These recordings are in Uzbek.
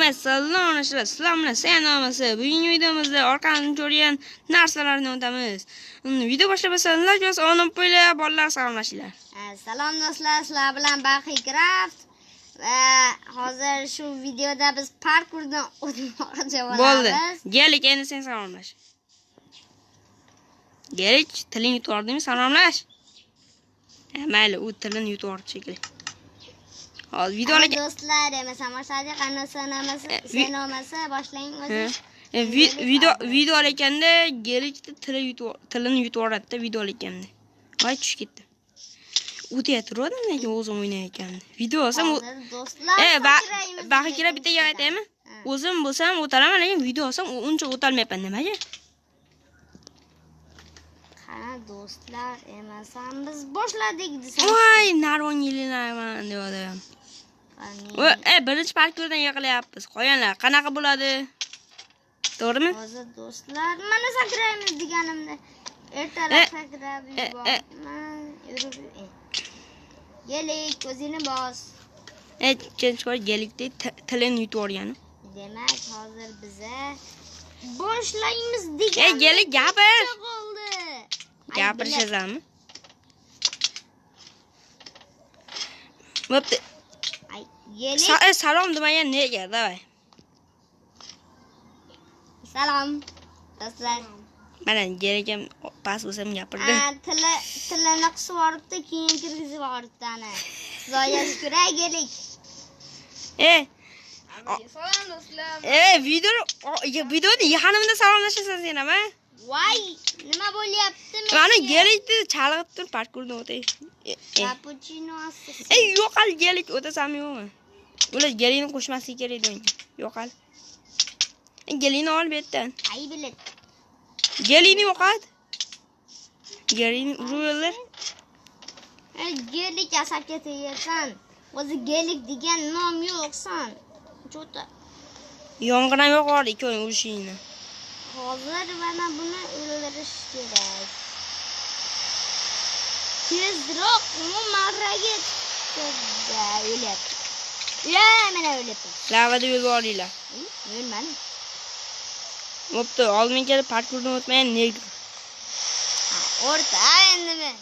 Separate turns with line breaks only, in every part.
Hamma salom, sizlar bilan sen. Bugungi videomizda orqani ko'rgan narsalarni o'tamiz. Video boshlamasan like bosib, obuna bo'linglar, bolalar salomlashinglar.
Salom do'stlar, sizlar bilan Baxicraft va hozir shu videoda biz parkurdan o'tmoqchi bo'lamiz.
Bo'ldi. Gelik, endi sen salomlash. Gelik, tilingni yutordingmi, salomlash. Mayli, u tilini yutvordi shekilli. Hozir videolar
do'stlar, emasa boshladik, qanday boshlang o'zi.
Video olayotganda Gelikni tilini yutvoradi-da video olayotganda. Voy, tushib ketdi. O'tayotgandim, lekin o'zim o'ynayotgandim. Video olsam
do'stlar,
Baxicraft bitta gap aytaymi? O'zim bo'lsam o'talaman, lekin video olsam uncha o'talmayapman. Nimaga?
Qana do'stlar, emasam biz boshladik desam.
Voy, narvon yilinaman deyapti. Birinchi parkurdan yiqilyapmiz. Qo'yanglar, qanaqa bo'ladi? To'g'rimi?
Hozir do'stlar, mana sakraymiz deganimda ertalab sakrab yuborman, yurib. Gelik, o'zini bos.
Ikkinchi Gelikda tilini yutib yuborgani.
Demak, hozir biza boshlaymiz degan.
Gelik, gapir. Gapirishasanmi? Bo'pti.
Gelik.
Salom demagan nega? Davay.
Salom do'stlar.
Mana Gelik ham past bo'lsam gapirdi.
Tilini qisib yuboribdi, keyin kirgizib yuboribdi ana. Xudoga shukr, Gelik.
Salom do'stlar.
Videoda yaqinimda salomlashasan sen ham, ha?
Voy, nima bo'lyapti?
Mana Gelikni chalg'ib tur, parkurdan o'tay.
Kapuchino ostisi.
Yo'qol Gelik, o'tasanmi yo'qmi? Ular Gelikni qo'shmasligi kerak edi unga. Yo'qol. Gelikni ol bu yerdan.
Ay bilet.
Gelikni yo'qot. Gelikni urib o'ldir.
Gelik asabga tegaysan. O'zi Gelik degan nom yo'qsan. Cho'ta.
Yong'in ham yo'q, ikkoving urushingni.
Hozir mana buni o'ldirish kerak. Tezroq marraga chiqdi, o'lyapti. Ya, mana o'lyapti.
Lavada yo'l boringlar.
O'lmadi.
Bo'pti, oldin kelib parkurdan o'tmagan negr.
O'rta endimi?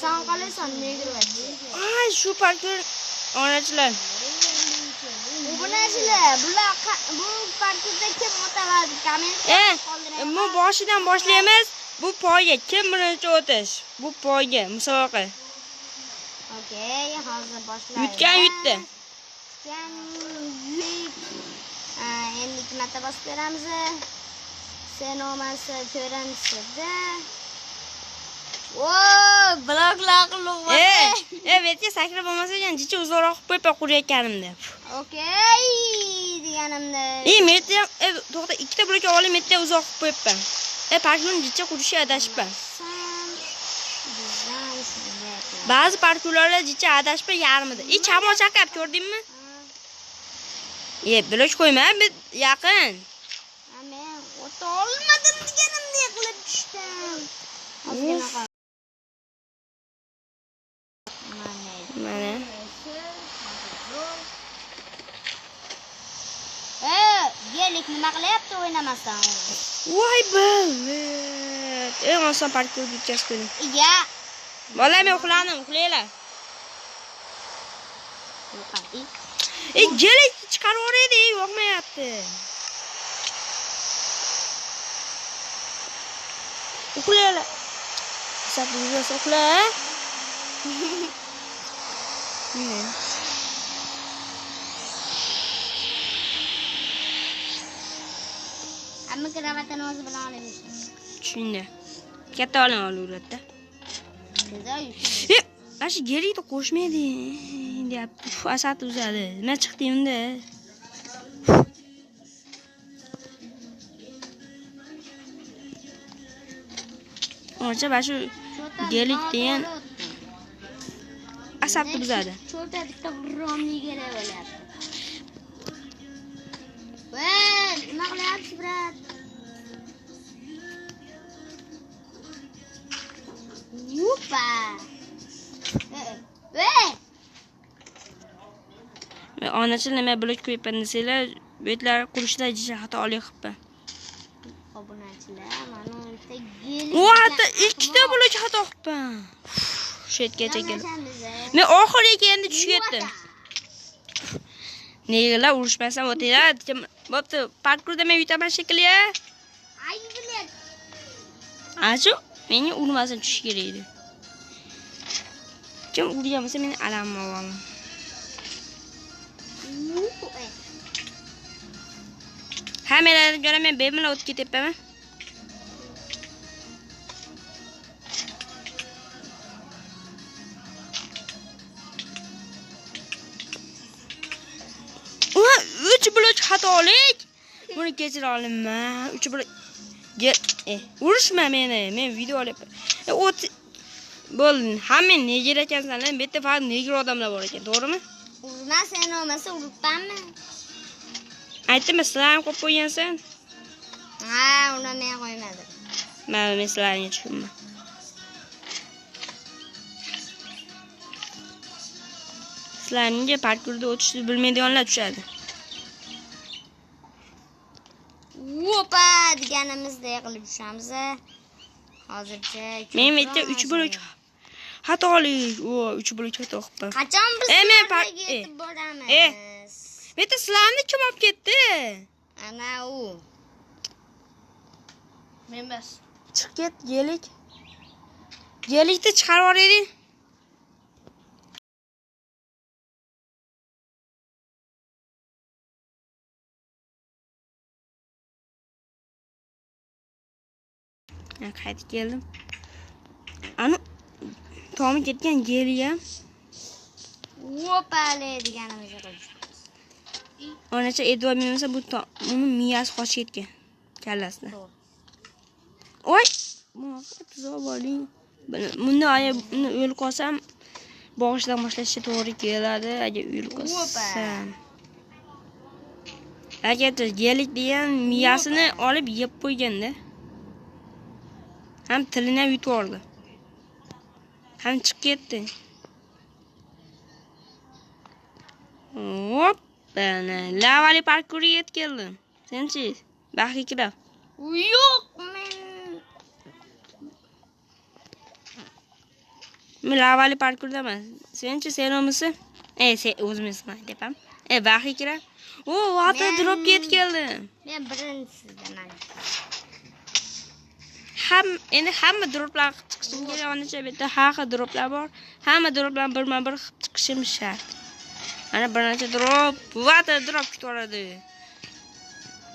Sen qolasan negr vachi.
Ay, shu parkur onachilar.
Obunachilar, bular bu parkurda kim o'tadi? Komment qoldiring.
Bu boshidan boshlaymiz. Bu poyga kim birinchi o'tish? Bu poyga musobaqa.
Okey, hozir boshlaymiz.
Yutgan yutdi.
Yutgan yut. Endi ikki marta bosib ko'ramiz. Sen olmasa ko'ramizda. Bloklar qilib.
Betga sakrab bo'lmasa ekan, jicha uzoqroq qilib qo'yib qurayotganimda.
Okey deganimda.
Metda ham, to'xta, ikkita blok olib, metda uzoq qilib qo'yibman. Parkurni jicha qurishga adashibman. Ba'zi parkurlarda jicha adashib yarmida. Chamo chaqab ko'rdingmi? Blok qo'yma, yaqin.
Men o'ta olmadim deganimda yiqilib tushdim. Ozgina.
Mana.
Gelik nima qilyapti o'ynamasdan?
Voy bilet. Eng oson parkurni o'tkazib qo'ydim.
Ya.
Bola, men uxladim, uxlanglar. Gelik chiqarib yuboraydi, yoqmayapti. Uxlanglar. Hisoblaysiz, uxla.
Hamma kravatini o'zi bilan olib yursin.
Tushundim. Katta oling olaveradi-da. Mana shu Gelikni qo'shmaydi deyapti. Asad uzadi. Nima chiqdi unda? O'sha mana shu Gelik degan asabni buzadi.
Cho'ta bitta romni kerak bo'lyapti. Voy, nima qilyapsiz, brat? Upa.
Men onachi nima blok qo'yibman desanglar, bu yerlar qurishda jicha xatolik qilibman.
Obunachilar, mana bitta gelik.
U hatto ikkita blok xato qilibman. Shu yergacha kelib. Men oxiriga kelganda tushib ketdim. Negalar urushmasam o'tinglar. Bo'pti, parkurda men yutaman shekilli.
Ay, bilet.
Ana shu menga urmasin tushish kerak edi. Kim urgan bo'lsa meni alamim olaman. Hammalarni ko'ra men bemalol o'tib ketyapman. Ulan 3 blok xatolik. Buni kechira olmayman. 3 blok. Urushma meni. Men video olyapman. O't bo'ldi. Hamma neger ekansanlar, bu yerda faqat neger odamlar bor ekan, to'g'rimi?
Urma sen olmasa uribmanmi?
Aytdimmi, sizlar ham qo'yib qo'ygansan?
Ha, uni men qo'ymadim.
Men sizlarga tushunman. Sizlarga parkurda o'tishni bilmaydiganlar tushadi.
Opa deganimizda qilib tushamiz. Hozircha
Men bitta 3 blok xatolik. O, 3 blok xato qilibman.
Qachon biz yetib boramiz?
Bitta sizlarni kim olib ketdi?
Ana u.
Men emas.
Chiq ket, gelik. Gelikni chiqarib yuboring. Men qaytib keldim. Ani tomi ketgan gelik ham.
Opa deganimizda qilib.
Onacha e'tibor bermasa bu uni miyasi qochib ketgan kallasida. Oy, bunaqa tuzoq boring. Bunda agar uni o'lib qolsam, boshidan boshlashga to'g'ri keladi, agar o'lib qolsam. Agar gelik degan miyasini olib yeb qo'yganda, ham tilini ham yutib oldi. Ham chiqib ketdi. Hop, ana lavali parkurga yetib keldim. Senchi, baxtli kirab.
Yo'q, men
lavali parkurda emas. Senchi, sen o'misi? Sen o'zim emasman debam. Baxtli kirab. O, water dropga yetib keldim.
Men birinchisidaman.
Endi hamma droplar qilib chiqishim kerak. Onacha bu yerda har xil droplar bor. Hamma droplarni birma-bir qilib chiqishim shart. Mana bir necha drop, water drop kutib oladi.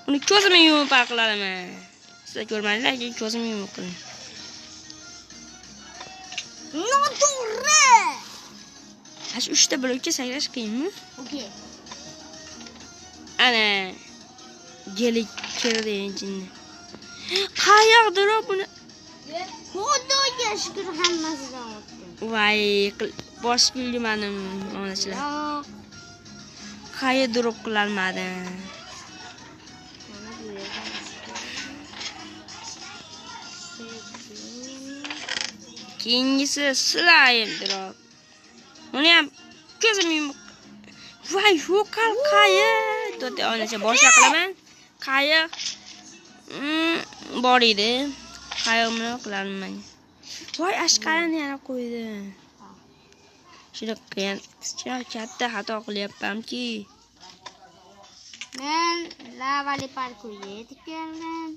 Uni ko'zimni yumib qilaman. Sizlar ko'rmadinglar, lekin ko'zimni yumib qildim.
Noto'g'ri.
Ana shu 3 ta blokka sakrash qiyinmi?
Okey.
Ana gelik kirdi jinni. Qayoq drop buni?
Xudoga shukr hammasidan o'tdim.
Voy, bosh kulgimanim onachilar. Qayoq drop qilolmadim. Keyingisi slime drop. Uni ham ko'zim yumib. Voy, yo'qol qayoq? To'g'ri, onacha boshla qilaman. Qayoq bor edi. Qayoqni qilarman. Voy, ashqarani yana qo'ydi. Shunaqa qiyin, katta xato qilyapmanki.
Men lavali parkurga yetib keldim.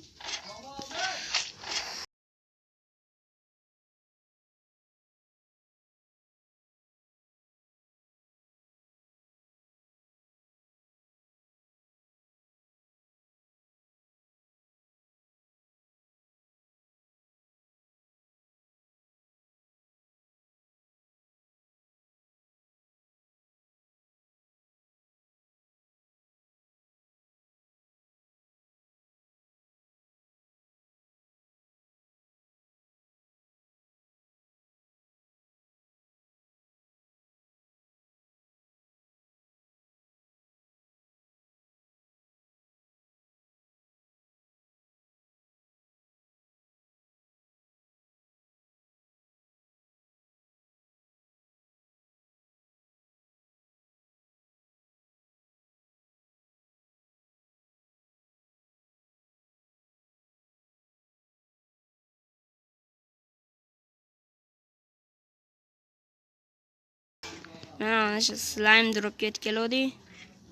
Mana shu slime dropga yetib keldik.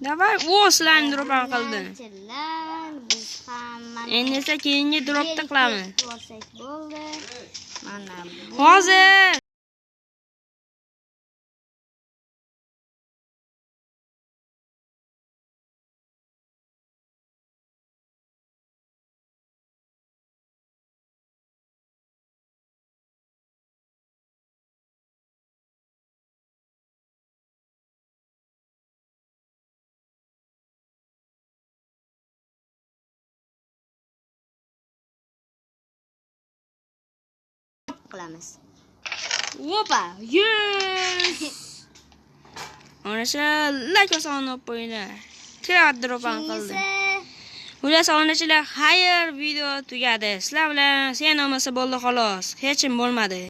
Давай, o slime drop ham qildi.
Onachilar, biz ham mana
Endi esa keyingi dropni qilamiz.
Borsak bo'ldi. Mana bu.
Hozir.
Qilamiz.
Opa, yes. Ana shu like bosib qo'yinglar. Kirat drop ham qildi.
Keyingisi
Xullas, onachilar, xayr, video tugadi. Sizlar bilan sen olmasa bo'ldi xolos. Hech kim bo'lmadi.